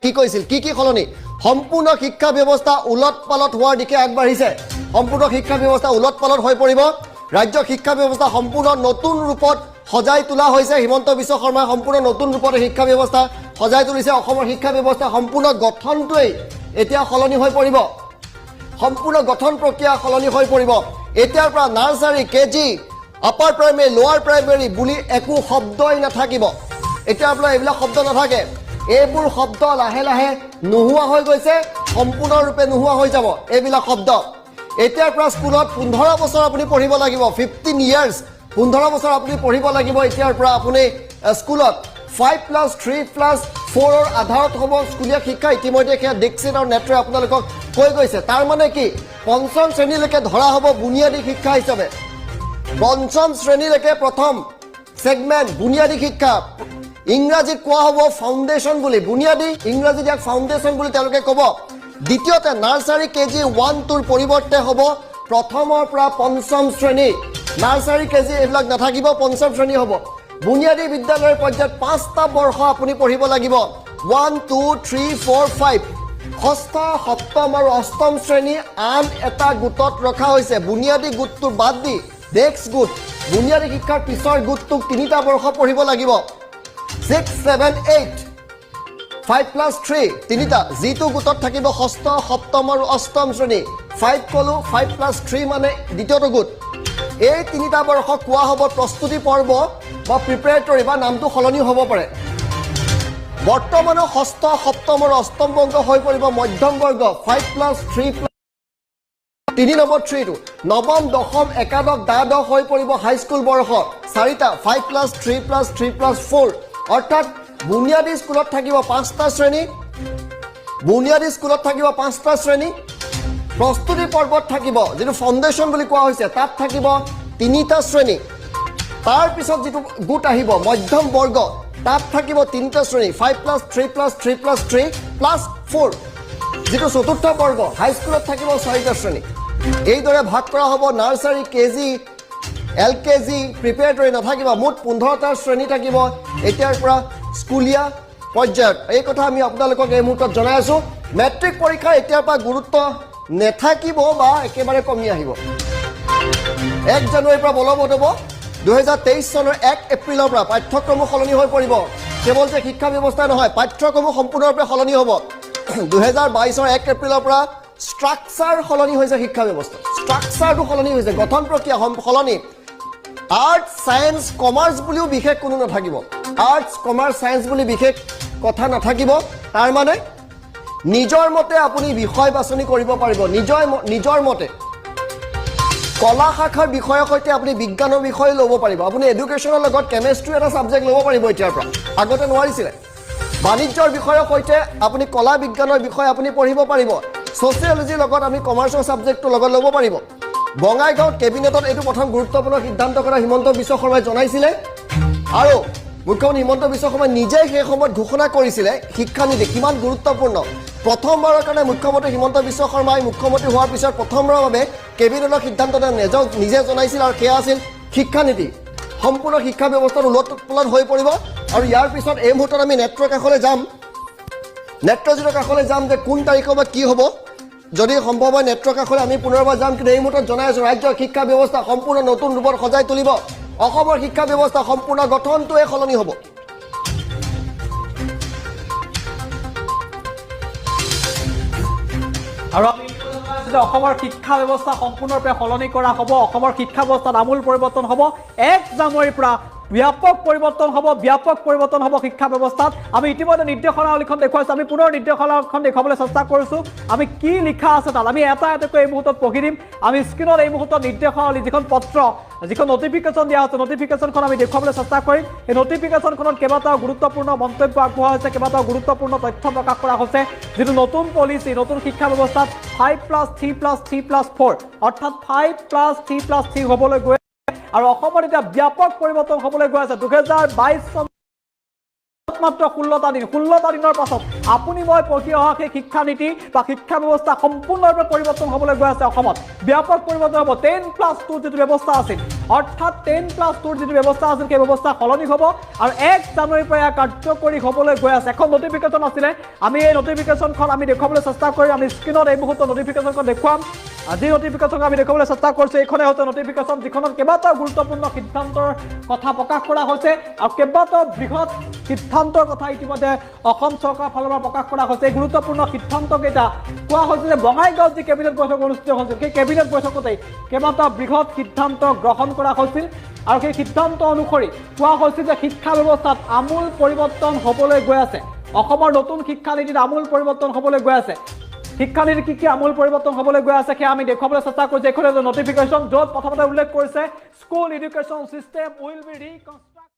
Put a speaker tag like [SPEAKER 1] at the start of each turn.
[SPEAKER 1] কি কৈছিল? কি কি সলনি? সম্পূৰ্ণ শিক্ষা ব্যৱস্থা ওলট পালট হোৱাৰ দিশে আগবাঢ়িছে। সম্পূৰ্ণ শিক্ষা ব্যৱস্থা ওলট পালট হৈ পৰিব। ৰাজ্যৰ শিক্ষা ব্যৱস্থা সম্পূৰ্ণ নতুন ৰূপত সজাই তোলা হৈছে। হিমন্ত বিশ্ব শৰ্মাই সম্পূৰ্ণ নতুন ৰূপত শিক্ষা ব্যৱস্থা সজাই তুলিছে। অসমৰ শিক্ষা ব্যৱস্থা সম্পূৰ্ণ গঠনটোৱেই এতিয়া সলনি হৈ পৰিব। সম্পূৰ্ণ গঠন প্ৰক্ৰিয়া সলনি হৈ পৰিব। এতিয়াৰ পৰা nursery, KG, upper primary, lower primary বুলি একো শব্দই নাথাকিব। এতিয়াৰ পৰা এইবিলাক শব্দ নাথাকে। এইবোৰ শব্দ লাহে লাহে নোহোৱা হৈ গৈছে, সম্পূৰ্ণৰূপে নোহোৱা হৈ যাব এইবিলাক শব্দ। এতিয়াৰ পৰা স্কুলত 15 বছৰ আপুনি পঢ়িব লাগিব। 15 ইয়াৰ্ছ, 15 বছৰ আপুনি পঢ়িব লাগিব। এতিয়াৰ পৰা আপুনি স্কুলত 5+3+4ৰ আধাৰত হ'ব স্কুলীয়া শিক্ষা। ইতিমধ্যে সেয়া দীক্ষিত আৰু নেত্ৰই আপোনালোকক কৈ গৈছে। তাৰ মানে কি? পঞ্চম শ্ৰেণীলৈকে ধৰা হ'ব বুনিয়াদী শিক্ষা হিচাপে। পঞ্চম শ্ৰেণীলৈকে প্ৰথম ছেগমেণ্ট বুনিয়াদী শিক্ষা। ইংৰাজীত কোৱা হ'ব ফাউণ্ডেশ্যন বুলি। বুনিয়াদী, ইংৰাজীত ইয়াক ফাউণ্ডেশ্যন বুলি তেওঁলোকে ক'ব। দ্বিতীয়তে, নাৰ্চাৰী, কেজি, ওৱান, টুৰ পৰিৱৰ্তে হ'ব প্ৰথমৰ পৰা পঞ্চম শ্ৰেণী। নাৰ্চাৰী, কেজি এইবিলাক নাথাকিব, পঞ্চম শ্ৰেণী হ'ব। বুনিয়াদী বিদ্যালয়ৰ পৰ্যায়ত 5টা বৰ্ষ আপুনি পঢ়িব লাগিব, 1, 2, 3, 4, 5। ষষ্ঠ, সপ্তম আৰু অষ্টম শ্ৰেণী আন এটা গোটত ৰখা হৈছে। বুনিয়াদী গোটটো বাদ দি নেক্সট গোট, বুনিয়াদী শিক্ষাৰ পিছৰ গোটটোক 3টা বৰ্ষ পঢ়িব লাগিব, 6, 7, 8, 5+3, 3টা। যিটো গোটত থাকিব ষষ্ঠ, সপ্তম আৰু অষ্টম শ্ৰেণী। ফাইভ ক'লো, 5+3 মানে দ্বিতীয়টো গোট। এই 3টা বৰ্ষ কোৱা হ'ব প্ৰস্তুতি পৰ্ব বা প্ৰিপেৰেটৰী বা নামটো সলনি হ'ব পাৰে। বৰ্তমানৰ ষষ্ঠ, সপ্তম আৰু অষ্টম বৰ্গ হৈ পৰিব মধ্যম বৰ্গ, 5+3, 3 নম্বৰ থ্ৰীটো। নৱম, দশম, একাদশ, দ্বাদশ হৈ পৰিব হাইস্কুল বৰ্ষ, চাৰিটা, 5+3+3+4। অৰ্থাৎ বুনিয়াদী স্কুলত থাকিব 5টা শ্ৰেণী। বুনিয়াদী স্কুলত থাকিব 5টা শ্ৰেণী। প্ৰস্তুতি পৰ্বত থাকিব, যিটো ফাউণ্ডেশ্যন বুলি কোৱা হৈছে, তাত থাকিব 3টা শ্ৰেণী। তাৰপিছত যিটো গোট আহিব মধ্যম বৰ্গ, তাত থাকিব 3টা শ্ৰেণী, 5+3+3+3+4। যিটো চতুৰ্থ বৰ্গ, হাইস্কুলত থাকিব চাৰিটা শ্ৰেণী। এইদৰে ভাগ কৰা হ'ব। নাৰ্চাৰী, কেজি, এলকেজি, প্ৰিপেৰেটৰী নাথাকিব। মুঠ 15টা শ্ৰেণী থাকিব এতিয়াৰ পৰা স্কুলীয়া পৰ্যায়ত। এই কথা আমি আপোনালোকক এই মুহূৰ্তত জনাই আছোঁ। মেট্ৰিক পৰীক্ষা এতিয়াৰ পৰা গুৰুত্ব নাথাকিব বা একেবাৰে কমি আহিব। 1 জানুৱাৰীৰ পৰা বলবৎ হ'ব। 2023 চনৰ 1 এপ্ৰিলৰ পৰা পাঠ্যক্ৰমো সলনি হৈ পৰিব। কেৱল যে শিক্ষা ব্যৱস্থা নহয়, পাঠ্যক্ৰমো সম্পূৰ্ণৰূপে সলনি হ'ব। 2022ৰ 1 এপ্ৰিলৰ পৰা ষ্ট্ৰাকচাৰ সলনি হৈছে। শিক্ষা ব্যৱস্থা ষ্ট্ৰাকচাৰটো সলনি হৈছে, গঠন প্ৰক্ৰিয়া সলনি। আৰ্টছ, ছায়েন্স, কমাৰ্চ বুলিও বিশেষ কোনো নাথাকিব। আৰ্টছ, কমাৰ্চ, ছায়েন্স বুলি বিশেষ কথা নাথাকিব। তাৰ মানে নিজৰ মতে আপুনি বিষয় বাছনি কৰিব পাৰিব। নিজৰ মতে কলা শাখাৰ বিষয়ৰ সৈতে আপুনি বিজ্ঞানৰ বিষয়ে ল'ব পাৰিব। আপুনি এডুকেশ্যনৰ লগত কেমেষ্ট্ৰি এটা ছাবজেক্ট ল'ব পাৰিব এতিয়াৰ পৰা, আগতে নোৱাৰিছিলে। বাণিজ্যৰ বিষয়ৰ সৈতে আপুনি কলা বিজ্ঞানৰ বিষয়ে আপুনি পঢ়িব পাৰিব। ছ'চিয়লজিৰ লগত আমি কমাৰ্চৰ ছাবজেক্টটো লগত ল'ব পাৰিব। বঙাইগাঁৱত কেবিনেটত এইটো প্ৰথম গুৰুত্বপূৰ্ণ সিদ্ধান্ত কৰা হিমন্ত বিশ্ব শৰ্মাই জনাইছিলে আৰু মুখ্যমন্ত্ৰী হিমন্ত বিশ্ব শৰ্মাই নিজে সেই সময়ত ঘোষণা কৰিছিলে শিক্ষানীতি কিমান গুৰুত্বপূৰ্ণ। প্ৰথমবাৰৰ কাৰণে মুখ্যমন্ত্ৰী হিমন্ত বিশ্ব শৰ্মাই মুখ্যমন্ত্ৰী হোৱাৰ পিছত প্ৰথমবাৰৰ বাবে কেবিনেটৰ সিদ্ধান্ত তেওঁ নিজে জনাইছিল আৰু সেয়া আছিল শিক্ষানীতি। সম্পূৰ্ণ শিক্ষা ব্যৱস্থাত ওলট পোলট হৈ পৰিব। আৰু ইয়াৰ পিছত এই মুহূৰ্তত আমি নেত্ৰৰ কাষলৈ যাম, নেত্ৰজিতৰ কাষলৈ যাম যে কোন তাৰিখৰ বা কি হ'ব। যদি সম্ভৱ হয়, নেত্ৰৰ কাষলৈ আমি পুনৰবাৰ যাম। কিন্তু এই মুহূৰ্তত জনাই আছোঁ, ৰাজ্যৰ শিক্ষা ব্যৱস্থা সম্পূৰ্ণ নতুন ৰূপত সজাই তুলিব। অসমৰ শিক্ষা ব্যৱস্থা সম্পূৰ্ণ গঠনটোৱে সলনি হ'ব।
[SPEAKER 2] আৰু আমি যে অসমৰ শিক্ষা ব্যৱস্থা সম্পূৰ্ণৰূপে সলনি কৰা হ'ব, অসমৰ শিক্ষা ব্যৱস্থাত আমূল পৰিৱৰ্তন হ'ব। 1 জানুৱাৰীৰ পৰা ব্যাপক পৰিৱৰ্তন হ'ব, ব্যাপক পৰিৱৰ্তন হ'ব শিক্ষা ব্যৱস্থাত। আমি ইতিমধ্যে নিৰ্দেশনাৱলীখন দেখুৱাইছোঁ। আমি পুনৰ নিৰ্দেশনাৱলীখন দেখুৱাবলৈ চেষ্টা কৰিছোঁ। আমি কি লিখা আছে তাত আমি এটা এটাকৈ এই মুহূৰ্তত পঢ়ি দিম। আমি স্ক্ৰীণত এই মুহূৰ্তত নিৰ্দেশনাৱলী, যিখন পত্ৰ, যিখন নটিফিকেশ্যন দিয়া হৈছে, নটিফিকেশ্যনখন আমি দেখুৱাবলৈ চেষ্টা কৰিম। এই নটিফিকেশ্যনখনত কেইবাটাও গুৰুত্বপূৰ্ণ মন্তব্য আগবঢ়োৱা হৈছে, কেইবাটাও গুৰুত্বপূৰ্ণ তথ্য প্ৰকাশ কৰা হৈছে। যিটো নতুন পলিচি, নতুন শিক্ষা ব্যৱস্থাত 5+3+3+4, অৰ্থাৎ 5+3+3 হ'বলৈ গৈ আৰু অসমত এতিয়া ব্যাপক পৰিৱৰ্তন হ'বলৈ গৈ আছে। 2022 চনত মাত্ৰ 16টা দিন। 16টা দিনৰ পাছত আপুনি মই পঢ়ি অহা সেই শিক্ষানীতি বা শিক্ষা ব্যৱস্থা সম্পূৰ্ণৰূপে পৰিৱৰ্তন হ'বলৈ গৈ আছে। অসমত ব্যাপক পৰিৱৰ্তন হ'ব। 10+2 যিটো ব্যৱস্থা আছিল, অৰ্থাৎ 10+2ৰ যিটো ব্যৱস্থা আছিল, সেই ব্যৱস্থা সলনি হ'ব আৰু 1 জানুৱাৰীৰ পৰা এয়া কাৰ্যকৰী হ'বলৈ গৈ আছে। এখন নটিফিকেশ্যন আছিলে, আমি এই নটিফিকেশ্যনখন আমি দেখুৱাবলৈ চেষ্টা কৰিম। আমি স্ক্ৰীণত এই মুহূৰ্তত নটিফিকেশ্যনখন দেখুৱাম। আজি নটিফিকেশ্যন আমি দেখুৱাবলৈ চেষ্টা কৰিছোঁ। এইখনে হৈছে নটিফিকেশ্যন, যিখনত কেইবাটাও গুৰুত্বপূৰ্ণ সিদ্ধান্তৰ কথা প্ৰকাশ কৰা হৈছে আৰু কেইবাটাও বৃহৎ সিদ্ধান্তৰ কথা ইতিমধ্যে অসম চৰকাৰৰ ফালৰ পৰা প্ৰকাশ কৰা হৈছে। এই গুৰুত্বপূৰ্ণ সিদ্ধান্তকেইটা কোৱা হৈছে যে বঙাইগাঁৱত যি কেবিনেট বৈঠক অনুষ্ঠিত হৈছিল, সেই কেবিনেট বৈঠকতেই কেইবাটাও বৃহৎ সিদ্ধান্ত গ্ৰহণ কৰা হৈছিল আৰু সেই সিদ্ধান্ত অনুসৰি কোৱা হৈছিল যে শিক্ষা ব্যৱস্থাত আমূল পৰিৱৰ্তন হ'বলৈ গৈ আছে। অসমৰ নতুন শিক্ষানীতিত আমূল পৰিৱৰ্তন হ'বলৈ গৈ আছে। শিক্ষানীতিত কি কি আমূল পৰিৱৰ্তন হ'বলৈ গৈ আছে, সেয়া আমি দেখুৱাবলৈ চেষ্টা কৰিছোঁ। এইখন এটা নটিফিকেশ্যন, য'ত প্ৰথমতে উল্লেখ কৰিছে, "School education system will be reconstruct